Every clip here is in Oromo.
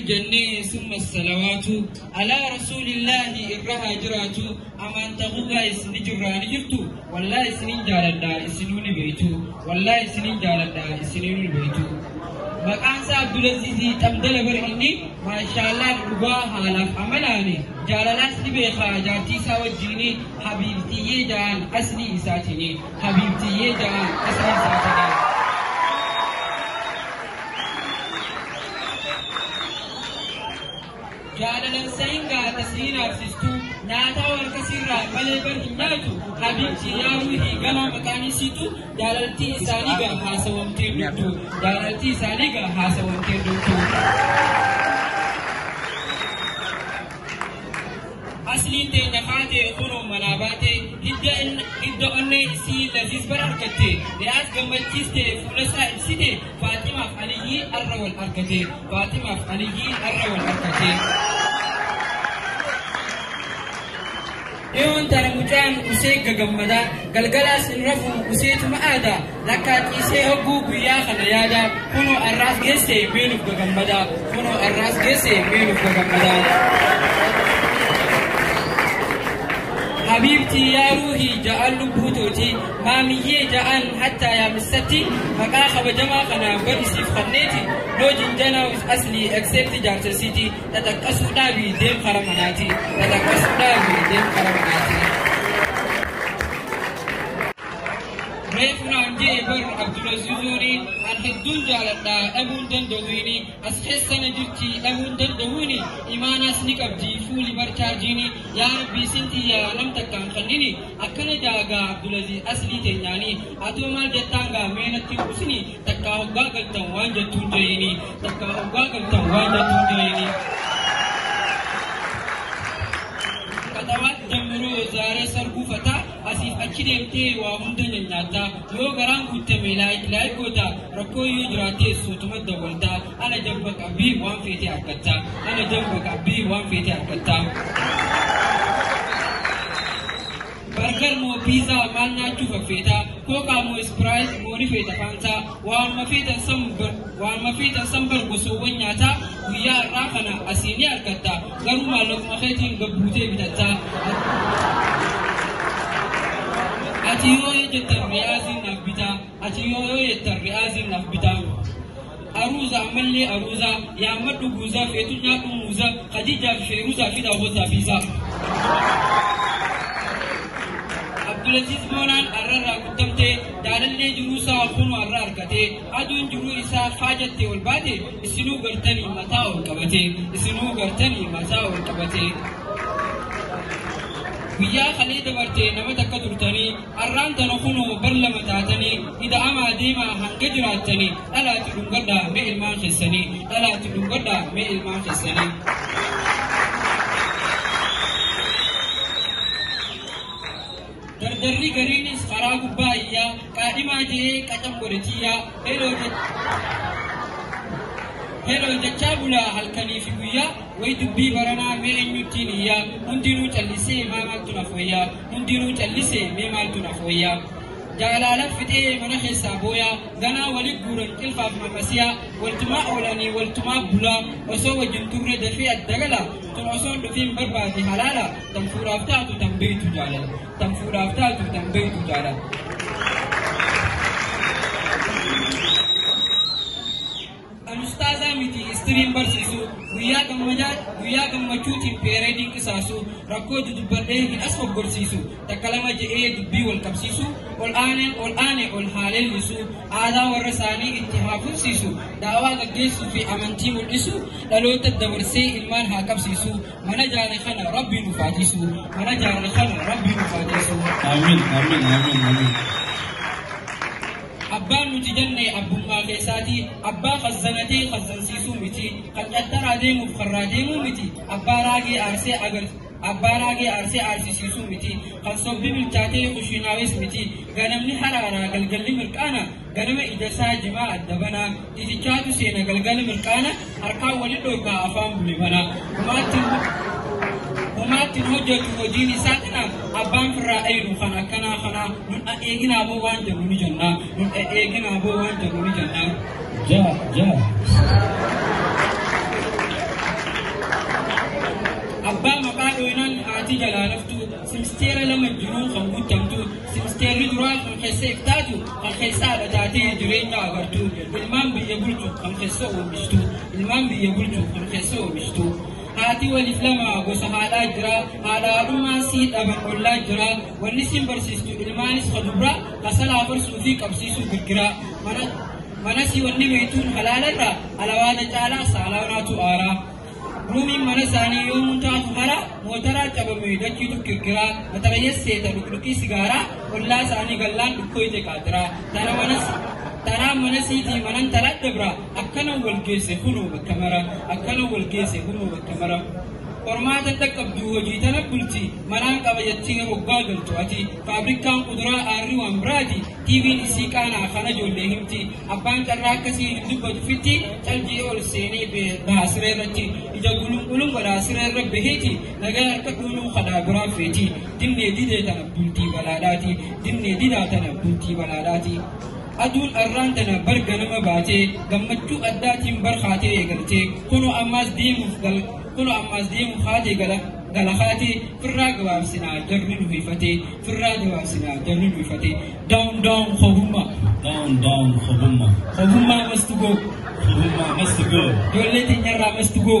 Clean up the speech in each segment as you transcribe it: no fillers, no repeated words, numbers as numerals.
Jannee summa salawaatu alaa rasuulillaahi irra haa jiraatu. Amaan ta'uugaa isini jirraa ni jirtu. Wallaa isinin jaaladha, isinuu ni beeytu. Wallaa isinin jaaladha, isinuu ni beeytu. Maqaan isaa Abdulaziz Xamdala bar inni maashaallah dhugaa haalaaf amalaani jaalalaas ni beekaa jaartii isaa wajjiini habiibtiyyee ja'an aslii isaatiini habiibtiyyee ja'an aslii isaatiini. Jaalalan sayin gaa tasliin aarsistu nyaataa harka sirraa malee bar hin nyaatu habiibti yaa ruuhii ganaa maqaan isiitu jaalaltii isaanii gaa haasawamtee dhugdu jaalaltii isaanii gaa haasawamtee dhugdu. Asliin teenya kaatee kunoo manaa baate hidda onnee isii Laziz bara argatte Riyaas gammachiiste fuula isaa ibsite Faatimaaf Aliyyii arra wal argate Faatimaaf Aliyyii arra wal argate. Dhiyoon tana mucaan usee gagammada galgalaas hin rafu useetuma aada lakkaa ciisee hogguu guyyaa kana yaada kunoo arraas geesse meenuuf gagammada kunoo arraas geesse meenuuf gagammada. Habiibtii yaa ruuhii ja'an lubbuu tooti maamiyyee ja'an hattaa yaamissatti maqaa kabajamaa kana bar isiif kanneeti noo jinjanaa aslii except jaarsasiiti xaxaqqasuu dhaabii deem kara manaati xaxaqqasuu dhaabii deem kara manaati. Reefu naan jee bar Abdulazizooni an hedduun jaaladha dhabuun danda'uuni as keessana jirti dhabuun danda'uuni imaanaas ni qabdi fuuli bar chaarjiini yaa rabbi isin tiyya nam takkaan kannini akkana jaagaa Abdulaziz aslii teenyaani atoo maal jettaan gaa meenatti usini takkaa hoggaa galtan waan jettuun jeeyini takkaa hoggaa galtan waan jettuun jeeyini. Katawaat ጀምሮ ዛሬ ሰርጉ ፈታ asiif achi deemtee waa hunda nyaata yoo garaan guutame like like goota rakkoo yoo jiraatte suutuma dawwalta ana jabba qabbii waan feete argatta ana jabba qabbii waan feete argatta. Burger moo pizza maal nyaachuu faffeeta Coca moo Sprite moo ni feeta Fanta waanuma feetan san bar gosoowwan nyaataa guyyaa har'aa kana asii ni argatta garuu maallaquma keetiin gabbuutee bitatta. Ati yoo jettan Ri'aaziin naaf bitaa ati yoo jettan Ri'aaziin naaf bitaa. Aruuza ammallee aruuza yaammadhu guuzaa feetu nyaadhu muuza Khadiijaa fi Feeruzaa fi daawwataa fiizaa. Abdulaziz Boonaan arrarraa guddamtee jaalallee jiruu isaa kunoo arra argate aduun jiruu isaa faajattee ol baate isinuu gartanii mataa ol qabate isinuu gartanii mataa ol qabate. Guyyaa kalee dabarte nama takka turtanii arraan tana kunoo bar lama taatanii ida'amaa deemaa hanga jiraattanii dhalaatti dhungadhaa mee ilmaan keessanii dhalaatti dhungadhaa mee ilmaan keessanii. Dardarri gariinis karaa gubbaa iyyaa qaadhimaa je'ee qacam godhatiyyaa heloo jechaa bulaa halkanii fi guyyaa way dubbii baranaa mee eenyuttiin iyyaa hundinuu callisee maa maaltu naaf wayyaa hundinuu callisee mee maaltu naaf wayyaa. Jaalala fixee mana keessaa booyaa ganaa walit guuran cilfaaf mamasiyaa waltumaa oolanii waltumaa bulaa osoo wajjin turre dafee adda gala tun osoo dhufiin barbaade halaala tan fuudhaaf taatu tan beeytu jaalala tan fuudhaaf taatu tan beeytu jaalala. An ustaazaa miti istiriin barsiisu guyyaa gammadaa guyyaa gammachuutiin peereediin qisaasu rakkoo dudubbadhee hin as foggorsiisu takka lama je'ee dubbii wal qabsiisu ol aaneen ol aane ol haaleellisu aadaa warra isaanii itti haa fufsiisu daawaa gaggeessuu fi amantii mul'isu dhaloota dabarsee ilmaan haa qabsiisu mana jaare kana rabbii nuuf haa tiisu mana jaare kana rabbii nuuf haa tiisu. Amiin, amiin, amiin, amiin. Abbaan nuti jenne abbummaa keessaati abbaa kazzanatee kazzansiisuu miti kan cattaraa deemuuf karraa deemuu miti abbaa raagee aarsee agar abbaa raagee aarsee aarsisiisuu miti kan sobbi bilchaatee kushinaawes miti ganamni haraaraa galgalli mirqaana ganama ijasaa jimaa adda banaa titichaatu seena galgala mirqaana harkaan wali dhoogaa afaan bule banaa humaattiin hojjetu hojiin isaa kana abbaan firraa eeynu kan akkanaa kana nun eeginaa boo waan jennu ni jenna nun eeginaa boo waan jennu ni jenna. Ja, ja. Haati jalaa laftu simisteera lama jiruu kan guutamtu simisteerri duraa kan keessa iftaatu kan keessa haadha taatee jireenya agartu ilmaan biyya bulchu kan keessa oomishtu ilmaan biyya bulchu kan keessa oomishtu. Haati waliif lama gosa haadhaa jira haadha haadhummaa sii dhaban ollaa jira wanni siin barsiistu ilmaanis ka dubra kasalaa farsuu fi qabsiisuu girgiraa mana sii wanni beektuun halaalarra alawaata caalaa saalaanaatu aaraa. Ruumiin mana isaanii yoomuu taatu hara mootaraa cabame dachiitu kirkiraa matarayyesseeta dhukdhukii sigaaraa ollaa isaanii gallaan dhukkoo ije qaatiraa taraa mana siitii manan taraa dabra akkana wal geesse hunuu bakka mara akkana wal geesse hunuu bakka mara. Qormaata dhaqqabdu hojii tana bulti manaan qaba jettee hoggaa galtu ati faabrikaan kuduraa aarri waan biraati tiiviin isii qaanaa kana ijoollee himti abbaan carraa akkasii hin dubbatu fitti calqii ol seenee bahaa siree irratti ija gulungulun godhaa siree irra baheeti nagaa harka dhuunuu kadhaa biraa feeti dinnee didee tana bultii balaadhaati dinnee didaa tana bultii balaadhaati. Aduun arraan tana barga nama baatee gammachuu addaatiin barhaatee eegaltee kunoo ammaas deemuuf kunoo ammaas deemuuf haatee gala galahaatee firraa gabaabsinaa jarri nu hifatee firraa gabaabsinaa jarri nu hifatee down down hobummaa. Down, down, Khobumma. Hobummaa must go. Khobumma must go. Ijoollee teenyarraa must go.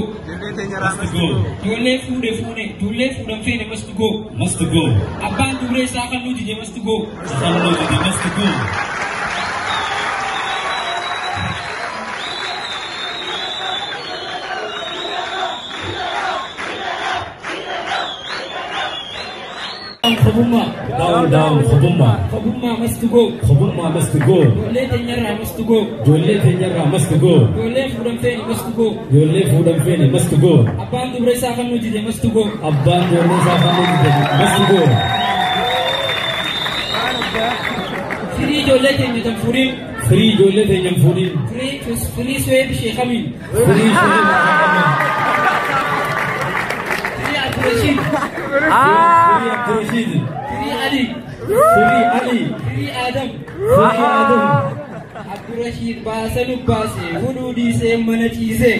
Must go. Ijoollee fuudhe fuune ijoollee fuudhan feene must go. Must go. Abbaan dubree isaa kan nu dide must go. Downloaded, must go. Hobummaa. Down, down, Khobumma. Hobummaa must go. Khobumma must go. Ijoollee teenyarraa must go. Ijoollee teenyarraa must go. Ijoollee fuudhan feene must go. Ijoollee fuudhan feene must go. Abbaan dubree isaa kan nu dide must go. Abbaan ijoollee isaa kan nu dide must go. Firii ijoollee teenya tan furiin. Firii ijoollee teenya hin fuudhin. Firii firii su'ee bishee kamiin. Firii ishee Firii Abdurashiid. Firii Abdurashiid. Firii Ali. Firii Ali. Firii Adam. Firii Adam. Abdurashiid baasanu baase huduu dhiisee mana ciisee.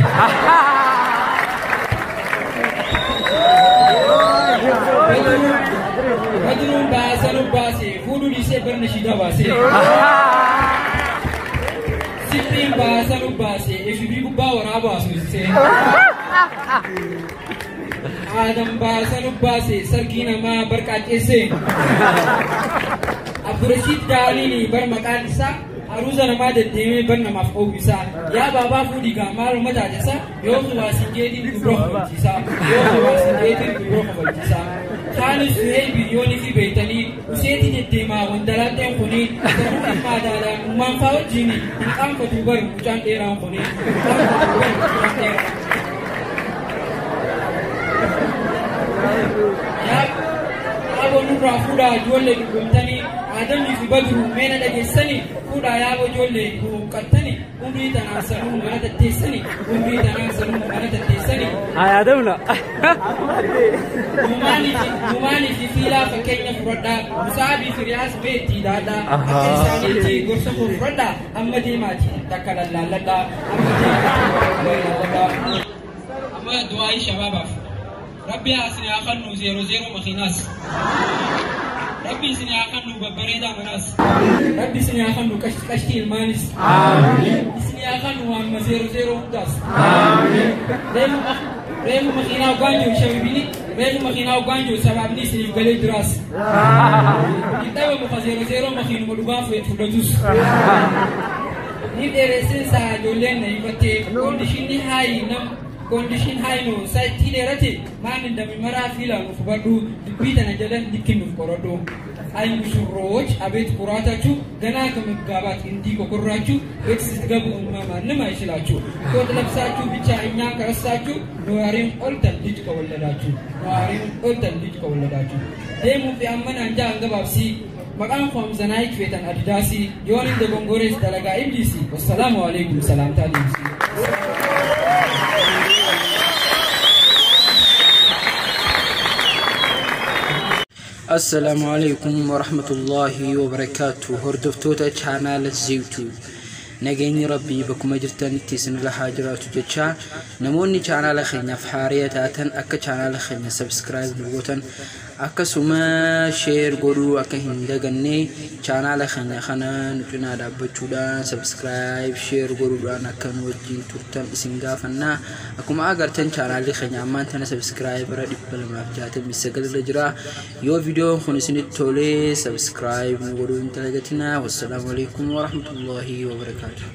Badruun baasanu baase huduu dhiisee barna shidaa baase. Sittiin baasanu baase FB gubbaa waraabaa asuusisee. Adam baasanu baase sargii namaa barqaaceessee. Abdurashiid Daaliini bar maqaan isaa aruuza namaa deddeemee bar namaaf oowwisaa. Yaa baabaa fuudhii gaa maaluma taatisa yoo kuwaasin jeetiin dubra kofalchiisaa. Yoo kuwaasin jeetiin dubra kofalchiisaa. Kaanis suhee biyyoonii fi beeytanii useeti deddeemaa wandalaatteen kuni garuu ilmaa daalaan ummaan faa wajjiini hin qaanfatu bar mucaan dheeraan kuni. Hin qaanfatu bar mucaan dheeraan. Yaa yaaboo nurraa fuudhaa ijoollee dhukkubtanii Aadamii fi Badruu meena dhageessanii fuudhaa yaaboo ijoollee huuqqattanii umrii tanaan sanuu mana tatteessanii umrii tanaan sanuu mana tatteessanii. Ayaadamna. Numaanii fi fiilaa fakkeenya fudhadhaa Musaabii fi Riyaas beettii daadhaa akka isaaniitti gorsa koo fudhadhaa amma deemaati takka lallaalladhaa amma deemaati takka lallaalladhaa. Amma du'aayii shabaabaaf. Rabbi isin haa kennu zeero zeero makiinaas. Rabbi isin haa kennu babbareedaa manaas. Rabbi isin haa kennu qashtii ilmaanis. Isin haa kennu hamma zeero zeero hundaas. Reefu makiinaa hoggaan jiru shabibini reefu makiinaa hoggaan jiru sababni isiniif galee jiraas. Hin dhabamu ka zeero zeero makiinuma dhugaa fudhatus. Ni dheeressin saa ijoolleen na hifattee koondishinni haayi nam condition haino sa'aatii dheerate maan እንደሚመራ ፊላ nuuf hubadhu dubbii tana jala likki nuuf qoradhu. አይ ሙሽሮች አቤት ኩራታችሁ ገና ከመጋባት እንዲህ ከኮራችሁ ቤት ስትገቡ እማ ማንም አይችላችሁ። ኮት ለብሳችሁ ብቻ እኛን ከረሳችሁ ነዋሪውን ኦልተን ልጅ ከወለዳችሁ ነዋሪውን ኦልተን ልጅ ከወለዳችሁ deemuu fi amma naan jaan gabaabsi maqaan koo Hamzanaayit feetan Adidaasi yoon hin dogongorees dalagaa Ibliisi wassalaamu alaikum salaamtaa deemsi. Assalaamu alaikum warahmatullaahi wabarakaatu. Hordoftoota chaanaala Zeetuu Nageenyi Rabbii bakkuma jirtanitti isinirra haa jiraatu jecha, namoonni chaanaala keenyaaf haariya taatan akka chaanaala keenya subscribe nu gootan, akkasuma share godhuu akka hin daganne, chaanaala keenya kana nu cinaa dhaabbachuudhaan subscribe, share godhuudhaan akka nu wajjin turtan isin gaafannaa. Akkuma agartan, chaanaalli keenya ammaan tana subscribera 269 irra jira. Yoo viidiyoon kun isinitti tolee, subscribe nu godhuu hin dagatinaa. Wassalaamu alaikum warahmatullaahi wabarakaatu.